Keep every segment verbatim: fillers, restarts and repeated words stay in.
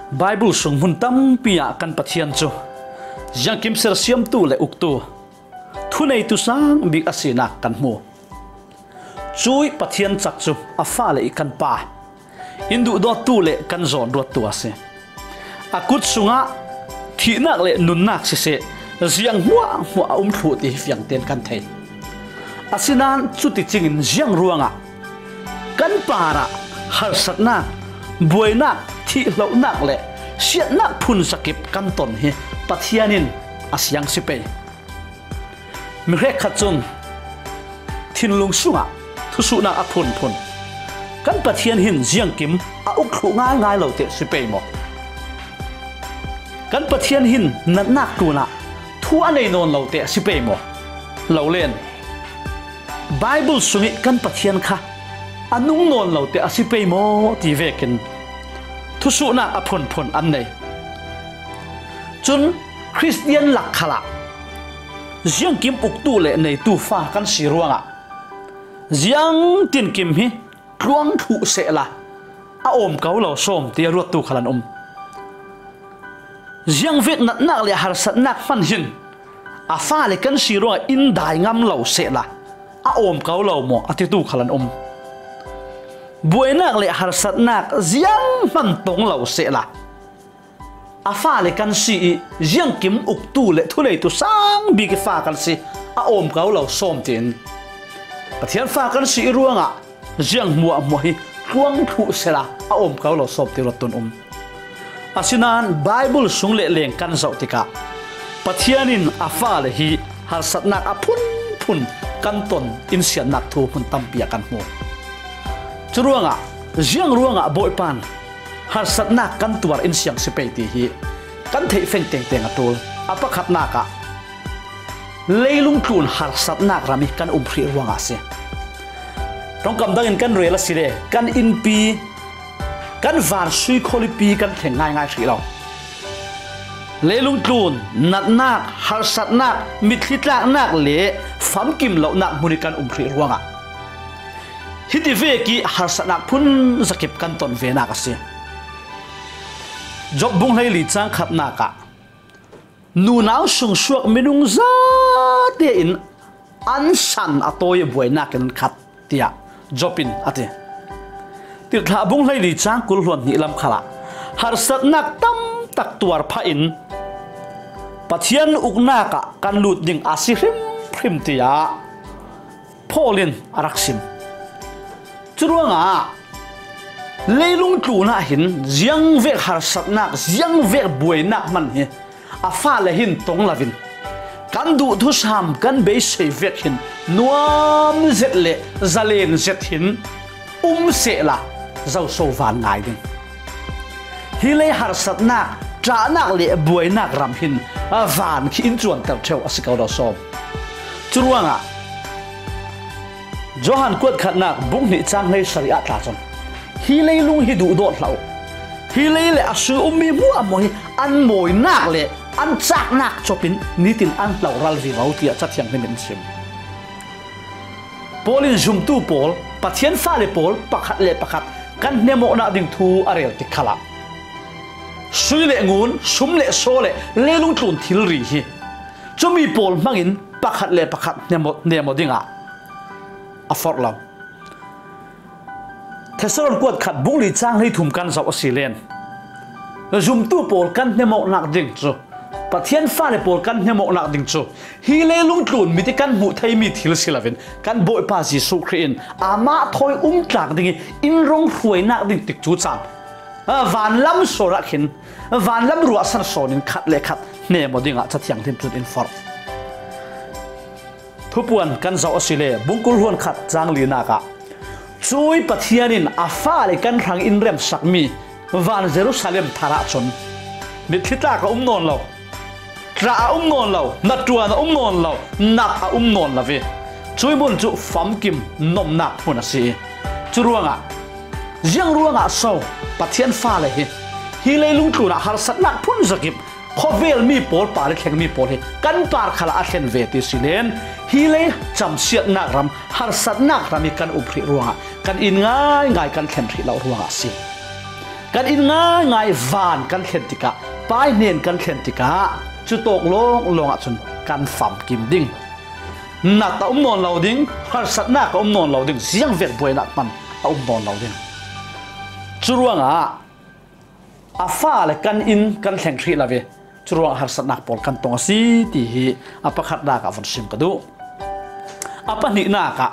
Bible sung hmun tampi ah kan Pathian cu ziangkim sersiamtu le uktu, thuneitu sang bik a sinak kan hmu. Cuih Pathian cak cu a fale i kan Pa, in duhdawttu le kan zawnruattu a si. A kut sungah thihnak le nunnak siseh, ziang hmuahhmuah a um thluh ti hi fiangtein kan thei. Asinain cuticingin ziang ruangah kan parah harsatnak, buainak, thihlohnak le siatnak phun zakip kan ton hi Pathian in a siang si pei. Mi hrekkhat cun thinlung sungah thusuhnak a phunphun. Kan Pathian hin ziangkim a uk thluh ngaingai lo te si pei maw? Kan Pathian hin natnak tlunah thu a nei nawn lo te a si pei maw? Lo len. Bible sungih kan Pathian kha a nung nawn lo te a si pei maw ti vekin thusuhnak a phunphun an nei. Cun Khristian lak khalah ziangkim uktu le neitu fa kan si ruangah ziangtinkim hi tluang thluh sehla a awm ko lo sawm ti a ruattu khal an um. Ziangvek natnak le harsatnak hman hin a fale kan si ruangah in dai ngam lo sehla a awm ko lo maw a titu khal an um. Buainak le harsatnak zianghman tong lo sehla a fale kan si ih ziangkim uktu le thuneitu sang bik ih fa kan si a awm ko lo sawm tiin Pathian fa kan si ih ruangah ziang hmuahhmuah hi tluang thluh sehla a awm ko lo sawm ti ruat tun um. Asinain Bible sung le leng kan zoh tikah Pathian in a fale hi harsatnak a phunphun kan ton in siatnak thu hmun tampi ah kan hmu. Curuangah ziang ruangah Bawipa in harsatnak kan tuar in siang si pei ti hi kan theih feng tengteng a ṭul. A pakhatnak ah leilung tlun harsatnak ram ih kan um hrih ruangah a si. Ṭongkam dangin kan rel asile kan innpi, kan van sui khualipi kan thleng ngaingai hrih lo. Leilung tlun, natnak, harsatnak, mitthli tlaknak le famkim lonak hmun ih kan um hrih ruangah hiti vekih harsatnak phun zakip kan ton venak a si. Job bung hleili cang khatnak ah nunau sungsuak minung zate in an san a tawi buainak in an khat, tiah Job in a ti. Tirhthlah bung hleili cang kul hluan hnih lam khalah harsatnak tamtak tuar phah in Pathian uknak ah kan lut ding a si hrimhrim, tiah Paul in a rak sim. Curuangah leilung tlunah hin ziangvek harsatnak, ziangvek buainak hman hi a fale hin tong loin kan duh thusam kan beisei vek hin nuam zet le zalen zet hin um sehla zoso van ngai ding. Hi lei harsatnak, ṭahnak le buainak ram hin a van khi in cuanter ṭheu a si ko lo sawm. Curuangah Johan kuat khatnak bung hnih cang hleisarih ah tla cun hi leilung hi duhdawt hlah uh. Hi lei le a sui ummi hmuahhmuah hi an mawinak le an caknak copin nitin an hloral vivo, tiah Ca Thianghlim in sim. Paul in zumtu pawl, Pathian fale pawl pakhat le pakhat kan hnemawhnak ding thu a rel tik khalah sui le ngun, sum le saw le leilung tlun thilri hi cumi pawl hmangin pakhat le pakhat hnemaw, hnemaw dingah a forh lo. Thessalon kuat khat bung li cang hleithum kan zoh a si len, zumtu pawl kan hnemawhnak ding cu, Pathian fale pawl kan hnemawhnak ding cu hi leilung tlun mit ih kan hmuh theimi thil si loin kan Bawipa Jesuh Khrih in amah thawi um tlak ding ih in rong hruainak ding tikcu caan vanlam sawn ah khin vanlam ruahsan sawn in khat le khat hnemaw dingah Ca Thianghlim cun in forh. Thupuan kan zoh a si le bungkul hluan khat cang linak ah cuih Pathian in a fale kan hrang in remsakmi van Jerusalem thar ah cun mitthli tlak a um nawn lo, ṭah a um nawn lo, hnaṭuan a um nawn lo, nat a um nawn lo ve. Cuih hmun cu famkim nomnak hmun a si. Curuangah ziang ruangah so Pathian fale hi hi leilung tlunah harsatnak phun zakip khawvelmi pawl, pale thlengmi pawl hi kan par khalah a thlen ve ti si len, hi lei camsiatnak ram, harsatnak ram hi kan um hrih ruangah kan in ngaingai kan thlen hrih lo ruangah a si. Kan inn ngaingai van kan thlen tikah, Pa ii hnen kan thlen tikah, cutawk lawnglawng ahcun kan famkim ding. Nat a um nawn lo ding, harsatnak a um nawn lo ding, ziangvek buainak hman a um nawn lo ding. Curuangah a fale kan inn kan thleng hrih lo ve. Curuangah harsatnak pawl kan tong a si, ti hi a pakhatnak ah von sim ka duh. A pahnihnak ah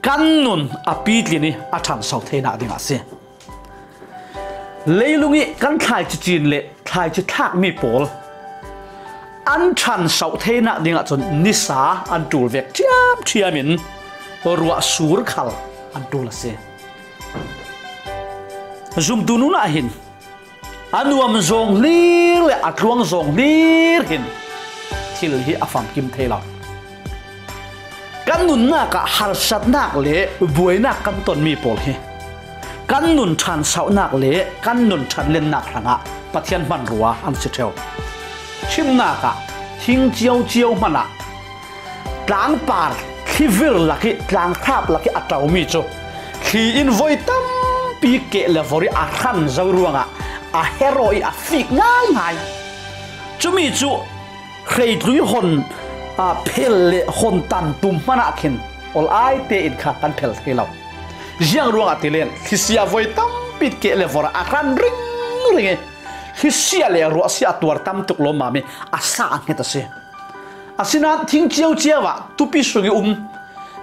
kan nun a pitlin ih a ṭhanso theinak dingah a si. Leilung ih kan thlaici cin le thlaici thlakmi pawl an ṭhanso theinak dingah cun nisa an ṭul vek ṭhiamṭhiam in ruah sur khal an ṭul a si. Zumtu nun ah hin a nuam zawng hlir le a tluang zawng hlir hin thil hi a famkim thei lo. Kan nunnak ah harsatnak le buainak kan tonmi pawl hi kan nun ṭhansohnak le kan nun ṭhanlennak hrangah Pathian hmanrua an si ṭheu. Hrimnak ah thing cio cio hmanah tlangpar thlivir lak ih, tlanghrap lak ih a ṭomi cu thli in voi tampi keh le vor ih a hran zo ruangah a her aw ih a fik ngaingai. Cumi cu hreitlui hon, aa, phel le hon tan tum hmanah khin ol ai tein kha kan phel thei lo. Ziang ruangah ti len, thlisia voi tampi keh le vor a hran ringring ih, thlisia le ruahsia a tuar tam tuk lawmmam ih a sa a hnget a si. Asinain thing cio cio ah tupi sung ih um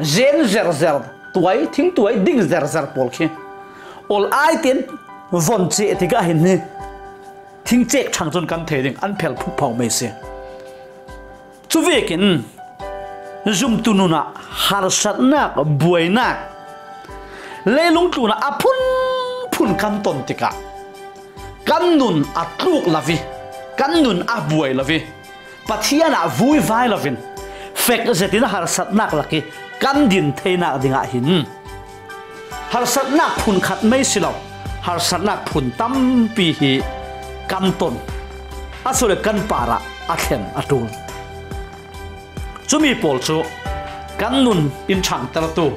zen zerzer, tuai, thingtuai ding zerzer pawl khi ol ai tein von ceh tikah hin hi thingcek ṭhang cun kan thei ding, an phel phupho mei si. Cuvekin zumtu nun ah harsatnak, buainak, leilung tlun ah a phunphun kan ton tikah kan nun a tluk lo ih, kan nun a buai lo ih, Pathian ah vuivai loin fek zetin harsatnak lak ih kan din theinak dingah hin harsatnak phun khat mei si lo, harsatnak phun tampi hi kan ton, a si le kan parah a thlen a ṭul. Cumi pawl cu kan nun in ṭhangtertu,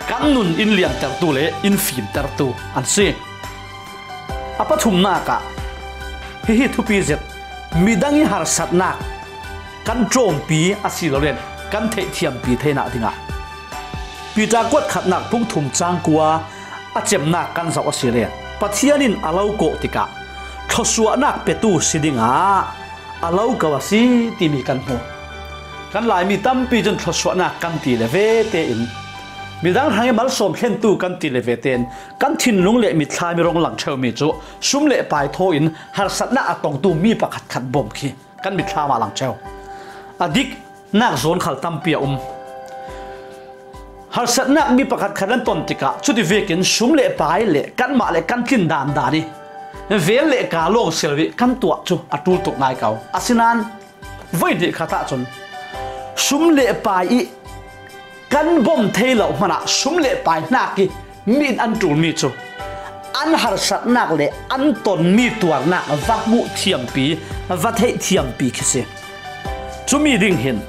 kan nun in liantertu le in fimtertu an si. A pathumnak ah hihi thupi zet, midang ih harsatnak kan ṭawmpi a si lo len kan theihthiampi theinak dingah Piter kuat khatnak bung thum cang kua a cemnak kan zoh a si len Pathian in a lo kawh tikah thluasuahnak petu si dingah a lo ko a si timi kan hmu. Kan Laimi tampi cun thluasuahnak kan ti le ve tein midang hrangih malsawm thlentu kan ti le ve tein kan thinlung le mitthlam ih rung lang ṭheumi cu sum le pai thaw in harsatnak a tongtu mi pakhatkhat bawm khi kan mitthlam ah lang ṭheu. A diknak zawn khal tampi a um. Harsatnak mi pakhatkhat an ton tikah cuti vekin sum le pai le kanmah le kan tlin dandan ih vel le ka lawng sel ih kan tuah cu a ṭul tuk ngai ko. Asinain voi hnih khat ahcun sum le pai ih kan bawm thei lo hmanah sum le pai hnak ih mi in an ṭulmi cu an harsatnak le an tonmi tuarnak va hmuh thiampi, va theih thiampi khi si. Cumi ding hin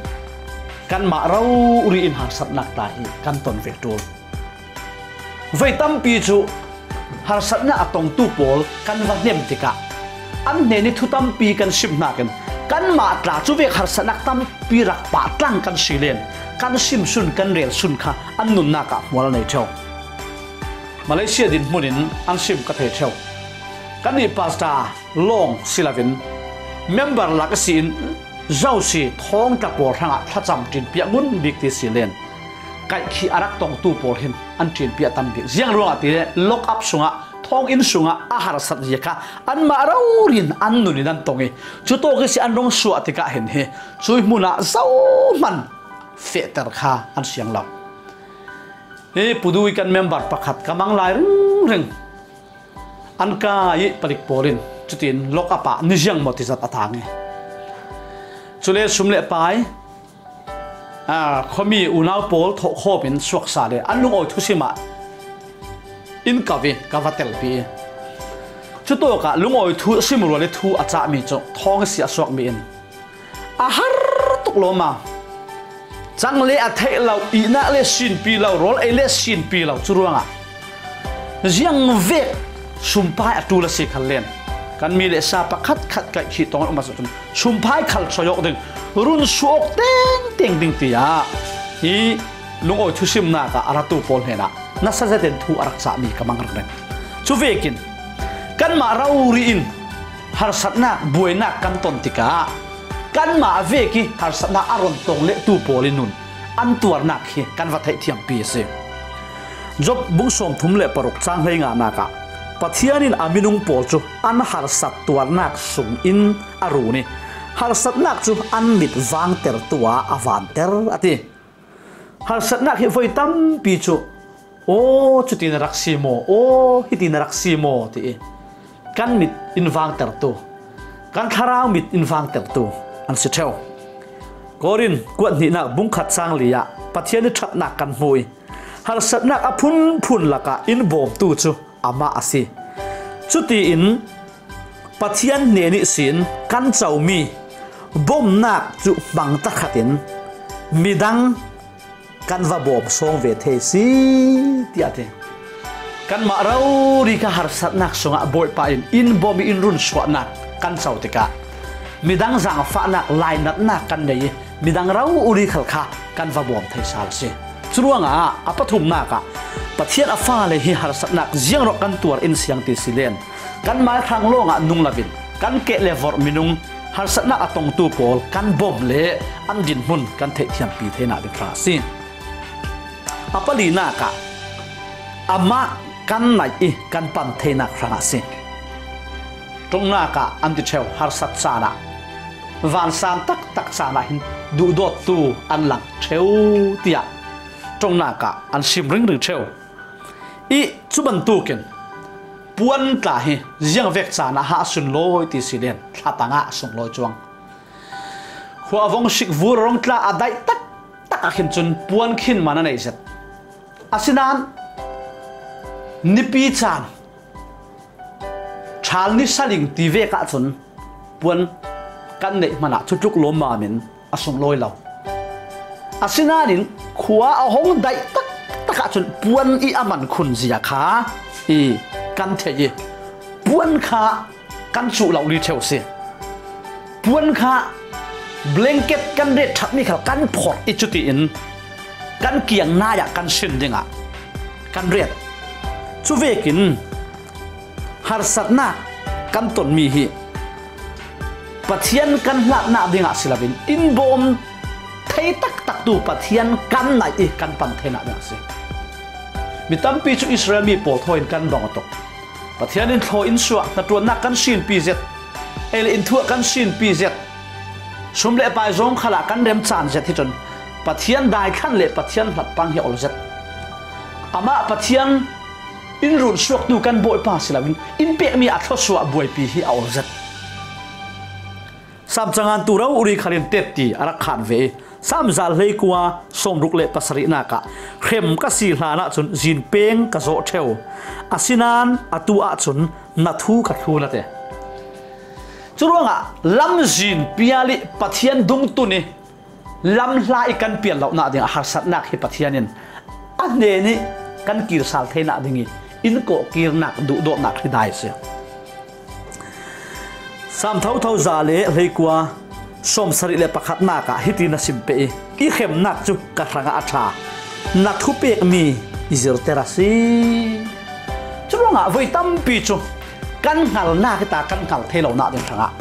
kanmah rori in harsatnak tla hi kan ton ve ṭul. Voi tampi cu harsatnak a tongtu pawl kan va hnem tikah an hnen ih thu tampi kan sim hnakin kanmah tla cuvek harsatnak tampi rak pah tlang kan si len kan sim sun, kan rel sun kha an nunnak ah hmual a nei ṭheu. Malaysia dinhmun in an sim ka thei ṭheu. Kannih pastor lawng si loin member lak ihsin zosi thawngtla pawl hrangah thlacam ṭinpiak ngun bik ti si len kaihkhih a rak tongtu pawl hin an ṭinpiak tam bik. Ziang ruangah ti le lock up sungah, thawnginn sungah a harsat zia kha anmah rori in an nun in an tong ih cutawk ihsi an rung suah tikah hin hi cui hmunah zohman fehter kha an siang lo. Hi Pudui kan member pakhat ka mang lai ringring. An kai ih palik pawl in cutin lock up ah niziang maw tizat a tang ih cule sum le pai, aa, khuami unau pawl thawhkhawm in suaksa le an lungawi thusim ah in ka vi ka va telpi ih cutawkah lungawi thusim rual ih thu a cahmi cu thawng ihsi a suakmi in a har tuk lawmmam. Cang le a theih lo, ihnak le sinpi lo, rawl ei le sinpi lo. Curuangah ziangvek sumpai a tul a si khal len, kan mi le sa pakhat khat kaih khih tawng an um a cun sumpai khal chawi awk ding, run suak awk tengteng ding tiah hi lungawi thusimnak ah a ratu pawl hnenah nasa zetin thu a rak cahmi ka mang ringring. Cuvekin kanmah rori in harsatnak buainak kan ton tikah kanmah vek ih harsatnak a ron tong lehtu pawl in nun an tuarnak hi kan va theihthiampi a si. Job bung sawmthum le paruk cang hleinganak ah Pathian in a minung pawl cu an harsat tuarnak sungin a run ih harsatnak cu an mit vangtertu ah a vanter a ti. Harsatnak hi voi tampi cu, aw, cuti na rak si maw, aw, hiti na rak si maw, ti ih kan mit in vangtertu, kan thlarau mit in vangtertu an si ṭheu. Korin kuat hnihnak bungkhat cang li ah Pathian ih ṭhatnak kan hmu ih harsatnak a phunphun lakah in bawmtu cu amah a si. Cutiin Pathian hnen ihsin kan comi bomnak cu hmang takhatin midang kan va bawm sawng ve thei si, tiah a ti. Kanmah rori kha harsatnak sungah Bawipa in in bawm ih in run suahnak kan co tikah midang zaangfahnak lainatnak kan nei ih midang rori khal kha kan va bawm thei sal a si. Curuangah a pathumnak ah Pathian a fale hi harsatnak ziangrawh kan tuar in siang ti si len, kanmah hrang lawngah nung loin kan keh le vorh minung harsatnak a tongtu pawl kan bawm le an dinhmun kan theihthiampi theinak ding hrang a si. A palinak ah amah kan naih ih kan pan theinak hrang a si. Ṭongnak ah an ti ṭheu, harsat caan ah, vansang taktak caan ah hin duhdawttu an lang ṭheu tiah ṭongnak ah an sim ringring ṭheu. Ih cu bantukin puan tla hi ziangvek caan ah hah a sunlawi ti si len thlatang ah a sunglawi cuang. Khua a vong sik vur a rong tla a daih taktak ah khin cun puan khin man a nei zet. Asinain nipi caan ṭhal ni saling ti vek ahcun puan kan neih hmanah cutluk lawmmam in a sunglawi lo. Asinain khua a hong daih taktak ahcun puan ih a man khun zia kha ih kan theih ih puan kha kan cuh lo li ṭheu si. Puan kha blanket kan ret ṭhatmi khal kan phorh ih cutiin kan kiang nai ah kan sin dingah kan ret. Cuvekin harsatnak kan tonmi hi Pathian kan hlatnak dingah si loin in bawm thei taktaktu Pathian kan naih ih kan pan theinak dingah si. Mi tampi cu Israel mi pawl thaw in kan bang tuk. Pathian in thlaw in suah, hnaṭuannak kan sinpi zet, ei le in thuah kan sinpi zet, sum le pai zawng khalah kan rem caan zet hi cun Pathian daithlan le Pathian hlatpang hi a ol zet. Amah Pathian in runsuaktu kan Bawipa si loin in pekmi a thluasuah buaipi hi a ol zet. Samcangan tu rori khalin tetti a rak khan ve ih, Samzal hleikua sawmruk le pasarihnak ah hrem ka si hlan ahcun zinpeng ka zawh ṭheu. Asinain atu ahcun na thu ka thlun a ti. Curuangah lamzin pial ih Pathian dungtun ih lamhla ih kan pial lonak ding a harsatnak hi Pathian in a hnen ih kan kirsal theinak ding ih in kawhkirnak duhdawtnak hridai a si. Sam thotho za le hleikua sawmsarih le pakhatnak ah hiti na sim peh ih, i hremnak cu ka hrangah a ṭha, na thupekmi i zirter a si. Curuangah voi tampi cu kan hngalnak hi ta kan hngal thei lonak ding hrangah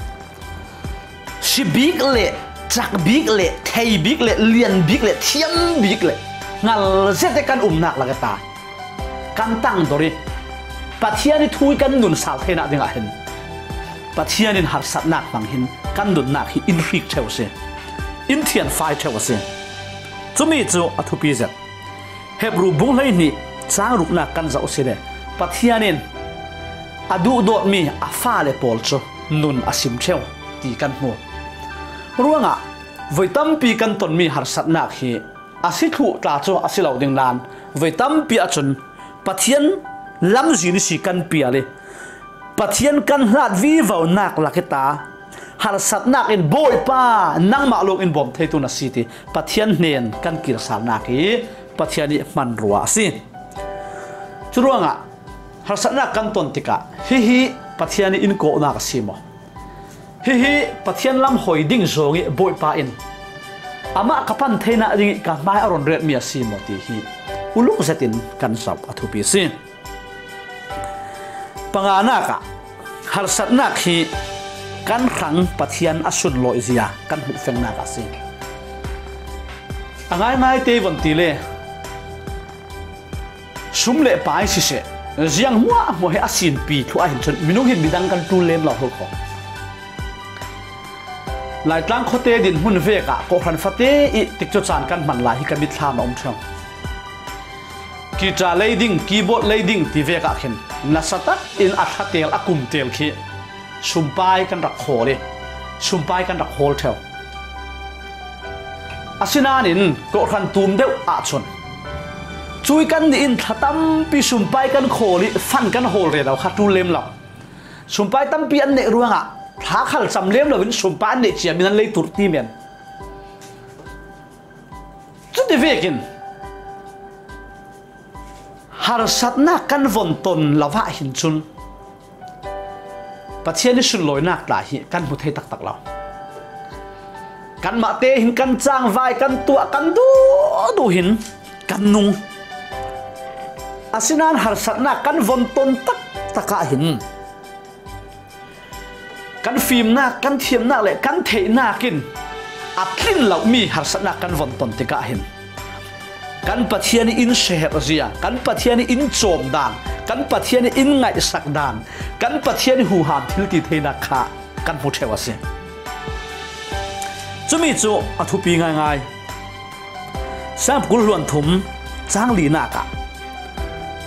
si bik le cak bik le thei bik le lian bik le thiam bik le hngal zet ih kan umnak lak ih ta kan tangdor ih Pathian ih thu ih kan nun sal theinak dingah hin Pathian in harsatnak hmang hin kan nunnak hi in hrik ṭheu a si, in thianfai ṭheu a si. Cumi cu a thupi zet. Hebru bung hleihnih cang ruknak kan zoh asile Pathian in a duhdawtmi a fale pawl cu nun a sim ṭheu ti kan hmu. Ruangah voi tampi kan tonmi harsatnak hi a si thluh tla cu a si lo ding nain voi tampi ahcun Pathian lamzin ihsi kan pial ih Pathian kan hlat vivonak lak ih ta harsatnak in Bawipa nangmah lawng in bawm theitu na si ti Pathian hnen kan kirsalnak hi Pathian ih hmanrua a si. Curuangah Harsatnak kan ton tikah hihi Pathian ih in kawhnak a si maw? Hihi Pathian lam hoi ding zawng ih Bawipa in amah ka pan theinak dingih ka hmai a run retmi a si maw ti hi uluk zetin kan zoh a thupi a si. Panganak ah harsatnak hi kan hrang Pathian a sunlawizia kan hmuhfengnak a si. A ngaingai te von ti le sum le pai siseh, ziang hmuahhmuah hi a sinpi thluh ahhin cun minung hin midang kan ṭul lem lo hlo kho. Laitlang khuate dinhmun vekah kawhhran fate ih tikcu caan kan hman lai hi ka mitthlam a um ṭheu. Guitar lei ding, keyboard lei ding ti vekah khin nasa tak in a thlatel a kumtel khi sumpai kan rak khawl ih sumpai kan rak hawl ṭheu. Asinain kawhhran tum deuh ahcun cui kan nih in thla tampi sumpai kan khawl ih fan kan hawl rero kha ṭul lem lo. Sumpai tampi an neih ruangah thla khal cam lem loin sumpai an neih ciami nan lei turh ti men. Cuti vekin harsatnak kan von ton lo ahhin cun Pathian ih sunlawinak tla hi kan hmu thei taktak lo. Kanmah te hin kan cangvai, kan tuah, kan duhduh hin kan nung. Asinain harsatnak kan von ton taktak ahhin kan fimnak, kan thiamnak le kan theihnak in a tlin lomi harsatnak kan von ton tikah hin kan Pathian ih in seherh zia, kan Pathian ih in cawm dan, kan Pathian ih in ngaihsak dan, kan Pathian ih huham thil ti theinak kha kan hmu ṭheu a si. Cumi cu a thupi ngaingai. Siangpaul hluan thum cang linak ah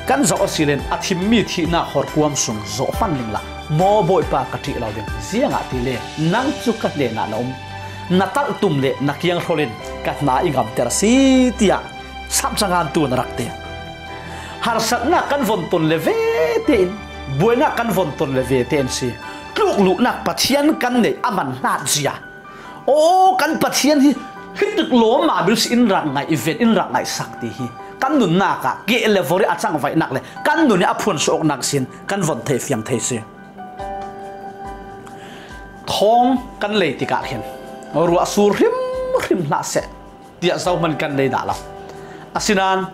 kan zoh asile a thimmi thihnak horkuam sung zawh hman ning la, maw Bawipa ka ṭih lo ding, ziangahtile nang cu ka hnenah na um, na talhtum le na kianghrol in ka hna i ngamter a si, tiah chap cangan tu na rak ti. Harsatnak kan von ton le ve tein, buainak kan von ton le ve tein si. Tlukluhnak Pathian kan neih a man hnat zia. Aw, kan Pathian hi hitik lawmam bil si in rak ngaih i ven, in rak ngaihsak ti hi kan nunnak ah keh le vor ih a cangvaihnak le kan nun ih a phuan suahnak sin kan von thei fiang thei si. Thawng kan lei tikah khin ruah sur hrimhrim hlah seh tiah zohman kan lei dah lo. Asinain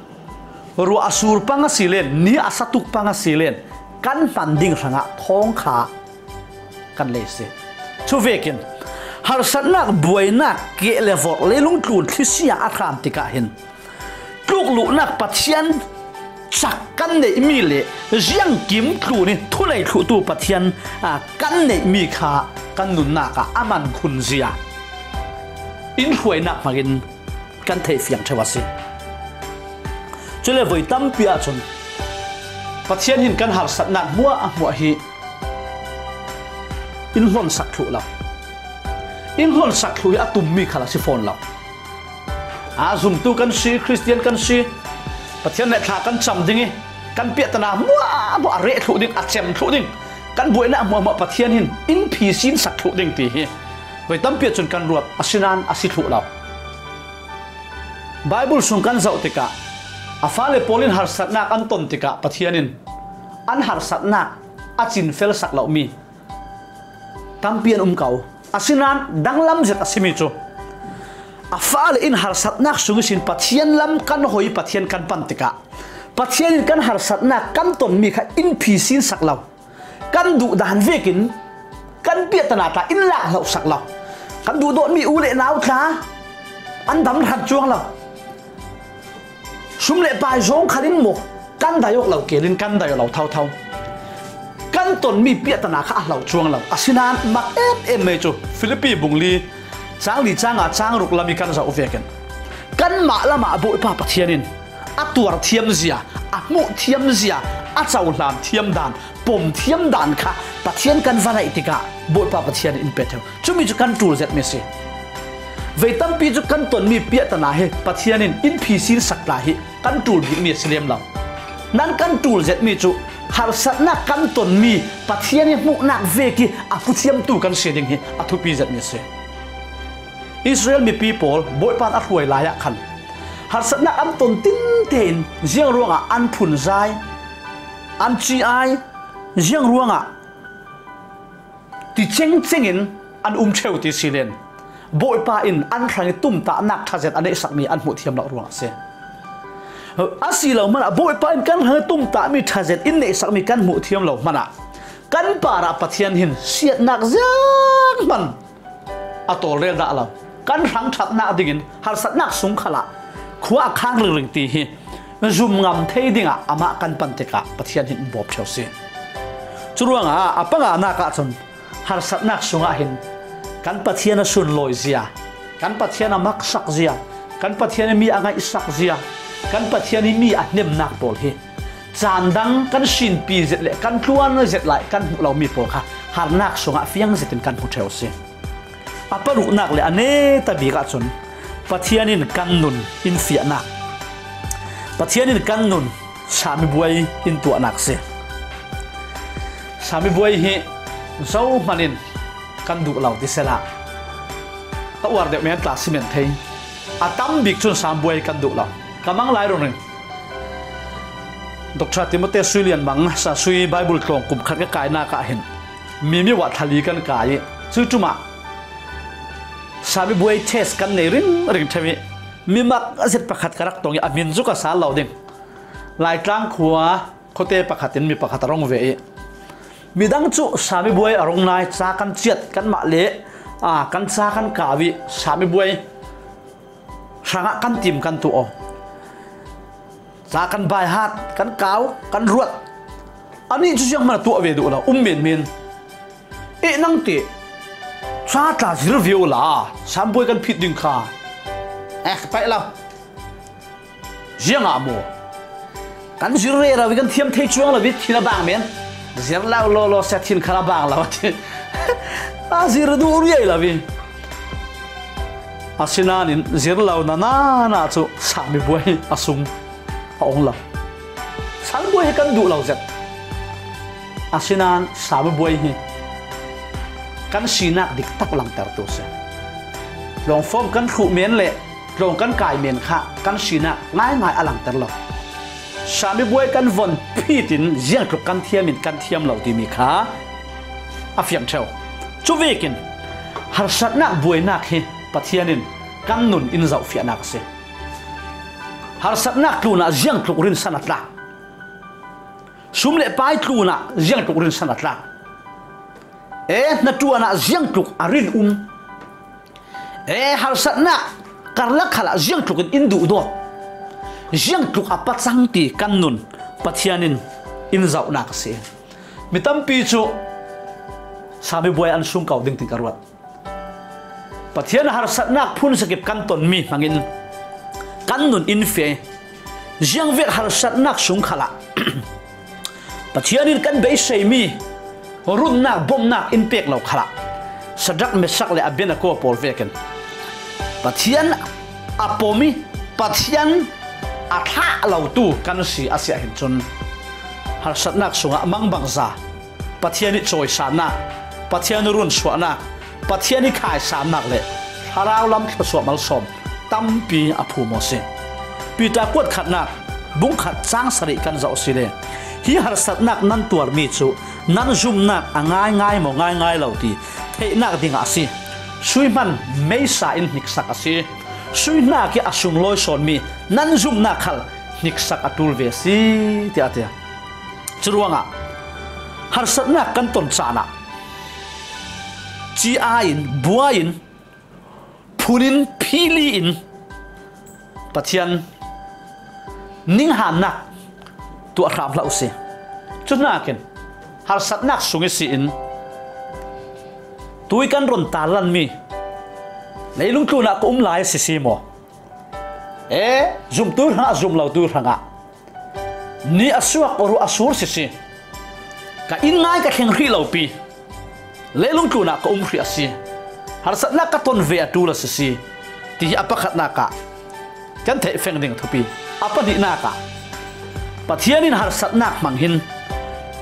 ruah a sur pang a si len, ni a sa tuk pang a si len, kan hman ding hrangah thawng kha kan lei si. Cuvekin harsatnak, buainak, keh le vorh, leilung tlun thlisia a hram tikah hin tlukluhnak Pathian cak kan neihmi le ziangkim tlun ih thunei thluhtu Pathian, aa, kan neihmi kha kan nunnak ah a man khunzia in hruainak hmangin kan theih fiang ṭheu a si. Cule voi tampi ahcun Pathian hin kan harsatnak hmuahhmuah hi in hlonsak thluh lo. In hlonsak thluh hi a tummi khal a si fawn lo. Aa, zumtu kan si, Khristian kan si, Pathian le thla kan cam ding ih kan piahtana hmuahhmuah a reh thluh ding, a cem thluh ding, kan buainak hmuahhmuah Pathian hin in phisinsak thluh ding ti hi voi tampi ahcun kan ruat, asinain a si thluh lo. Baibal sung kan zoh tikah a fale pawl in harsatnak an ton tikah Pathian in an harsatnak a cinfelsak lomi tampi an um ko. Asinain danglam zet a simi cu a fale in harsatnak sung ihsin Pathian lam kan hoi, Pathian kan pan tikah Pathian in kan harsatnak kan tonmi kha in phisinsak lo. Kan duh dan vekin kan piahtana tla in lak hlohsak lo. Kan duhdawtmi u le nau tla an dam hran cuang lo. Sum le pai zawng khalin maw kan dai awk lo kelin kan dai aw lo thotho. Kan tonmi piahtana kha a hlo cuang lo. Asinain mak em em mei cu Filipi bung li cang li cang a cang ruk lam ih kan zoh vekin kanmah lamah Bawipa Pathian in a tuar thiamzia, a hmuh thiamzia, a cohlan thiam dan, pom thiam dan kha Pathian kan va naih tikah Bawipa Pathian in pe ṭheu. Cumi cu kan ṭul zetmi a si. Voi tampi cu kan tonmi piahtana hi Pathian in in phisinsak tla hi kan ṭul bikmi a si lem lo. Nan kan ṭul zetmi cu harsatnak kan tonmi Pathian ih hmuhnak vek ih a puthiamtu kan si ding hi a thupi zetmi a si. Israel mipi pawl Bawipa in a hruai lai ah khan harsatnak an ton tinte in ziang ruangah an phunzai, an ci ai, ziang ruangah ti cengcengin an um ṭheu ti si len, Bawipa in an hrang i tumtahnak ṭha zet a neihsakmi an hmuh thiam loh ruangah a si. A si lo hmanah Bawipa in kan hrang i tumtahmi ṭha zet in neihsakmi kan hmuh thiam lo hmanah kan parah Pathian hin siatnak zianghman a tawlrel dah lo. Kan hrang ṭhatnak dingin harsatnak sung khalah khua a khang ringring ti hi zum ngam thei dingah amah kan pan tikah Pathian hin bawp ṭheu si. Curuangah a panganak ahcun harsatnak sungah hin kan Pathian a sunlawi zia, kan Pathian a maksak zia, kan Pathian i mi a ngaihsak zia, kan Pathian i mi a hnemnak pawl hi caan dang kan sinpi zet le kan tluan zet lai kan hmuh lomi pawl kha harnak sungah fiang zetin kan hmu ṭheu si. A paruknak le a neta bik ahcun Pathian in kan nun in fiahnak, Pathian in kan nun samibuai in tuahnak si. Samibuai hi zohman in kan duh lo ti sela, ka uar deuh men tla si men thei. A tam bik cun samibuai kan duh lo. Ka mang lai rungring. Doctor Timothy Sui Lian Mang, sa sui Bible tlawng kum khat ka kainak ah hin mi mi wah thali kan kai i cu ṭum ah samibuai test kan nei ringring ṭheu i mi mak zet pakhat ka rak tong i a min cu ka sal lo ding. Laitlang khua khuate pakhat in mi pakhat a rung ve i midang cu samibuai a rung nai ca kan ciat kanmah le, aa, kan ca kan kau i samibuai hrangah kan tim kan tuah aw. Ca kan baihat, kan kau, kan ruat. Anih cu zianghman a tuah ve duh lo, um menmen. Eh, nang teh ca tla zir ve ula, samibuai kan phit ding kha. Eh, ka paih lo. Ziangah maw? Kan zir rero i kan thiam thei cuang lo i thin a bang men. Zir lo lawlaw sia thin khan a bang lo a ti. A zir duh riai lo i. Asinain zir lo nanak cu samibuai a sung a ong lo. Samibuai hi kan duh lo zet. Asinain samibuai hi kan sinak diktak langtertu si. Tlawngfawm kan thluh men le tlawng kan kai men kha kan sinak ngaingai a langter lo. Samibuai kan von phit in ziangtluk kan thiam in kan thiam lo timi kha a fiang ṭheu. Cuvekin harsatnak buainak hi Pathian in kan nun in zohfiahnak a si. Harsatnak tlunah ziangtluk rinsan a tlak. Sum le pai tlunah ziangtluk rinsan a tlak. E, hnaṭuan ah ziangtluk a rin um. E, harsatnak karlak khalah ziangtluk in in duhdawt. Ziangtluk a pacang ti kan nun Pathian in in zohnak a si. Mi tampi cu samibuai an sung ko ding tin ka ruat. Pathian harsatnak phun sakip kan tonmi hmangin kan nun in feh. Ziangvek harsatnak sung khalah Pathian in kan beiseimi runnak, bomnak in pek lo khalah Sadrak, Mesak le Abednego pawl vekin Pathian a pom i Pathian a thlah lotu kan si a si ahhin cun harsatnak sungah mangbangza Pathian i cawisannak, Pathian i runsuahnak, Pathian i khaisannak le thlarau lam thluasuah malsawm tampi a phum aw si. Peter kuat khatnak bung khat cang sarih kan zoh si le hi harsatnak nan tuarmi cu nan zumnak a ngaingai maw ngaingai lo ti theihnak dingah a si. Sui hman meisa in hniksak a si. Sui hnak i a sunglawi sawnmi nan zumnak khal hniksak a ṭul ve si, tiah a ti. Curuangah harsatnak kan ton caan ah ci-ai in, buai in, phun in, phili in Pathian ninghannak tuah hram hlah u si. Cuhnakin harsatnak sung i si in tui kan ron tarlanmi leilung tlunah ka um lai a si si maw? E, zumtu hrangah, zum lotu hrangah ni a suak ruh a sur sisi, ka inn ngai ka thleng hrih lopi, leilung tlunah ka um hrih a si, harsatnak ka ton ve a ṭul a sisi, tihi a pakhatnak ah kan theih feng ding a thupi. A pahnihnak ah Pathian in harsatnak hmang hin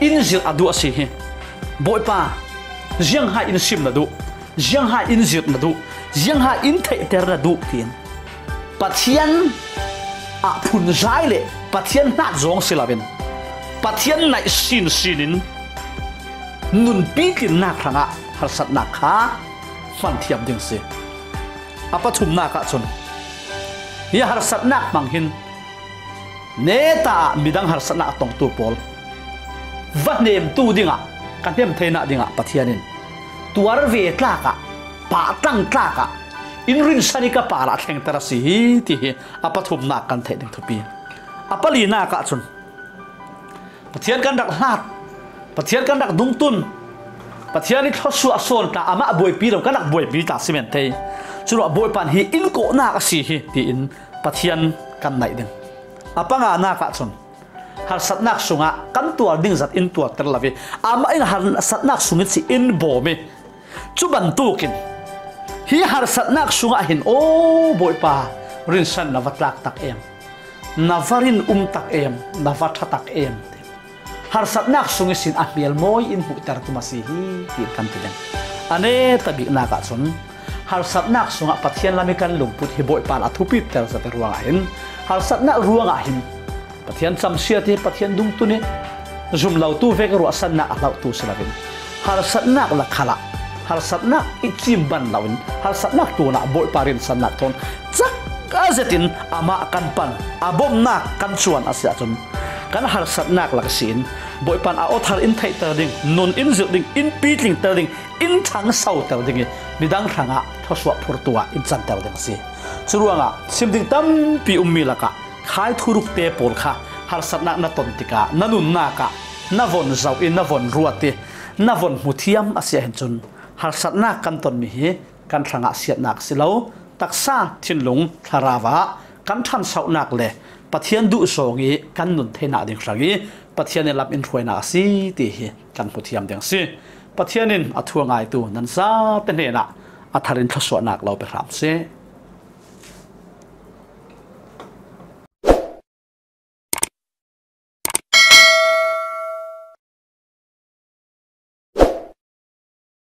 in zirh a duh a si hi. Bawipa, zianghai in sim na duh, zianghai in zirh na duh, zianghai in theihter na duh, tiin Pathian ah phunzai le Pathian hnat zawng si loin Pathian naih sinsin in nunpi tlinnak hrangah harsatnak kha hman thiam ding si. A pathumnak ahcun hi harsatnak hmang hin neta ah midang harsatnak a tongtu pawl va hnemtu dingah, ka hnem theinak dingah Pathian in tuar ve tlak ah, pahtlang tlak ah in rinsan i ka pal ah thlengter a si hi, ti hi a pathumnak kan theih ding thupi. A palinak ahcun Pathian kan rak hlat, Pathian kan rak dungtun, Pathian i thluasuah sawn tla, amah buaipi lo, kan rak buaipi tla si men thei. Curuah Bawipa nih hi in kawhnak a si hi, tiin Pathian kan naih ding. A panganak ahcun harsatnak sungah kan tuar ding zat in tuarter lo i, amah in harsatnak sungin si in bawm i, cu bantukin hi harsatnak sungah hin, "Aw Bawipa, rinsan na va tlak tak em, na va rinum tak em, na va ṭha tak em," ti harsatnak sung ihsin a hmel mawi in hmuhter tum a si hi, tiin kan ti ding. A neta biknak ahcun harsatnak sungah Pathian lam i kan lungput hi Bawipa a thupiter zat i ruangah hin, harsatnak ruangah hin Pathian camsiat i, Pathian dungtun i, zum lotu vek ruahsannak a hlauhtu si loin, harsatnak lakkhal ah harsatnak i cim ban loin, harsatnak tlunah Bawipa rinsannak thawn cak a zetin amah kan pan, a bawmhnak kan cuan a si ahcun, kan harsatnak lak si in Bawipa nih a aw thar in theihter ding, nun in zirh ding, in pitlingter ding, in ṭhangsoter ding i midang hrangah thluasuah phurtu ah in canter ding a si. Curuangah sim ding tampi ummi lakah khai thuruk te pawl kha harsatnak na ton tikah na nunnak ah na von zoh i, na von ruat i, na von hmuthiam a si ahhin cun, harsatnak kan tonmi hi kan hrangah siatnak si lo, taksa thinlung thlarau ah kan ṭhansohnak le Pathian duhzawng i kan nun theinak ding hrang i Pathian i lam in hruainak a si, ti hi kan hmuthiam ding a si. Pathian in a thu a ngaitu nan zate hnenah a thar in thluasuahnak lo pe hram seh.